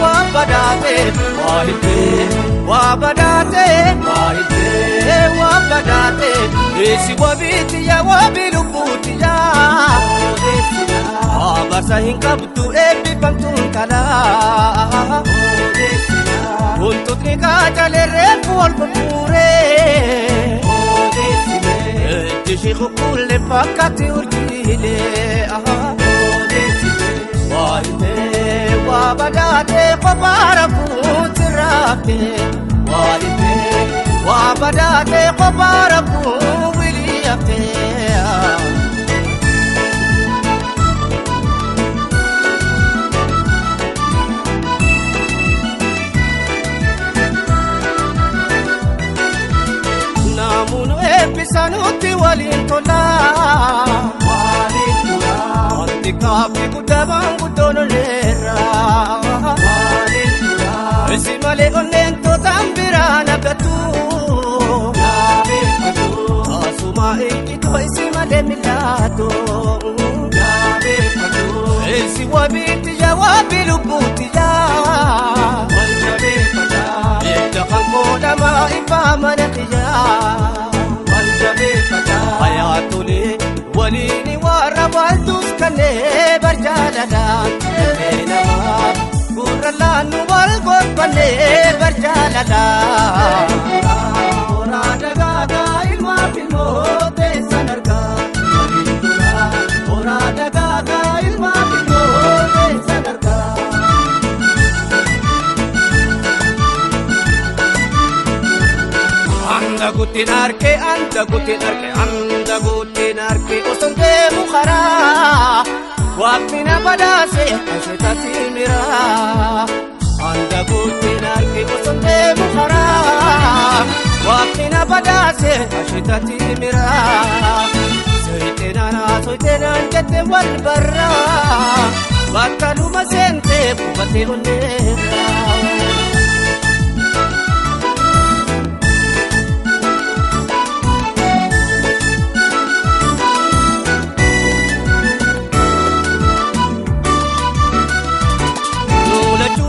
waa badaate waa hilte waa badaate waa hilte waa badaate isi wabiitiya wabilubuutiya abarsa hin qabdu eebbifamtuun talaa Wantootni qaacalee reefu wal gurguree Ejji kukulle fakkaatti urjiilee Waa hilte waa badaatee kophaa rakkuutti raaftee Waa hilte waa badaatee kophaa rakkuu wilii haftee. Namoonni eebbisanutti waliin tolaa. Wanti kaaffii guddaa guddoon oleera. Isi malee onneen tootaan biraan abdatu. Asuma ijjitoo isi malee milaatu. Isi wabiitti yaa wabii lubbuutti yaa. Edda kan koodhamaa ifaa mana xiyyaa. Hayaatole waliin warra waaltus kanneen barjaalalaa. Namaa gurra laannu wal gorfannee barjaalalaa. Horaa dagaagaa ilmaa filmoo teessan argaa. Horaa dagaagaa ilmaa filmoo teessan argaa. Anda guutiin harkee anda guutiin harkee anda guutiin harkee osoo deemu karaa waaqni na badhaase asheetatti miraa. Anda guutiin harkee osoo deemu karaa waaqni na badhaase asheetatti miraa. Soyiteenaan soyiteenaan jette wal barraa bakka luma seentee qubatee onneerraa.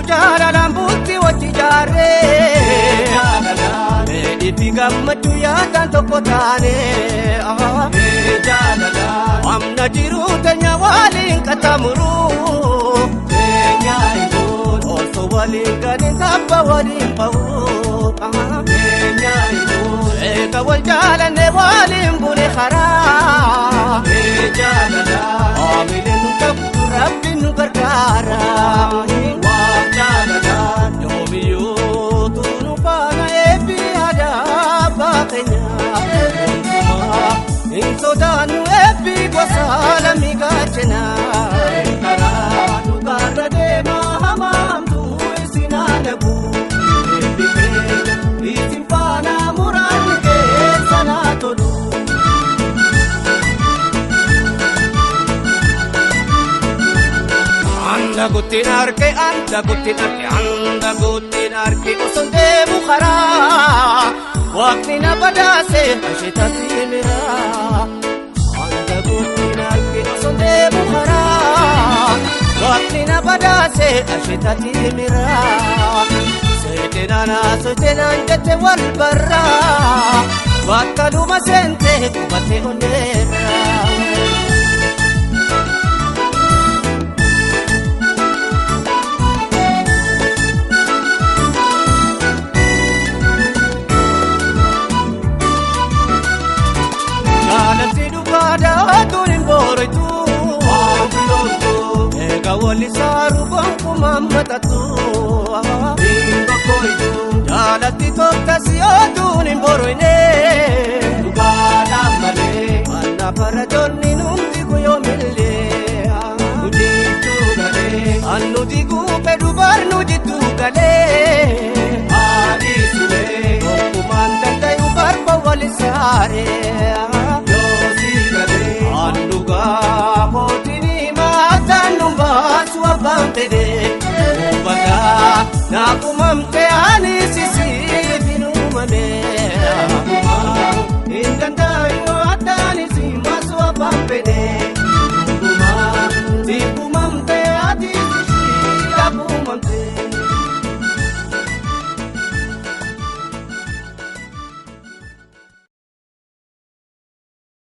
Jaalalaan bultii wajji jaarree Meedhii fi gammachuu yaadaan tokko taanee Amna jiruu teenya waliin qaxxaamuru Osoo waliin galiin tabba waliin ba'u Eega wal jaalannee waliin bune karaa Haamileen nu qabdu rabbi nu gargaara. Yoomiyyuu tuunu faana eebbi aadaa baatenya. Hin sodaannu eebbi gosa lammii gaachena. Karaa dhugaarra deemaa hamaa hamtuu isin haalagu. Eebbi keenya isin faana muraanni keessa naa tolu. Anda guutiin harkee anda guutiin harkee anda guutiin harkee osoo deemu karaa waaqni na badhaase asheetatti miraa. Anda guutiin harkee osoo deemu karaa waaqni na badhaase asheetatti miraa. Seetenaan socheenaan jette wal barraa bakka luma seentee qubatee onneerraa. Jaalalti dhugaadhaa tuun hin booritu. Eega walli saaruu gonkumaan maxxantu. Jaalalti tooftas yoo tuun hin boroine. Manna farajoonni numti guyoomillee. Annu diguu fedhu barnu jidduu galee. Gonkumaan danda'u barba wali saaree.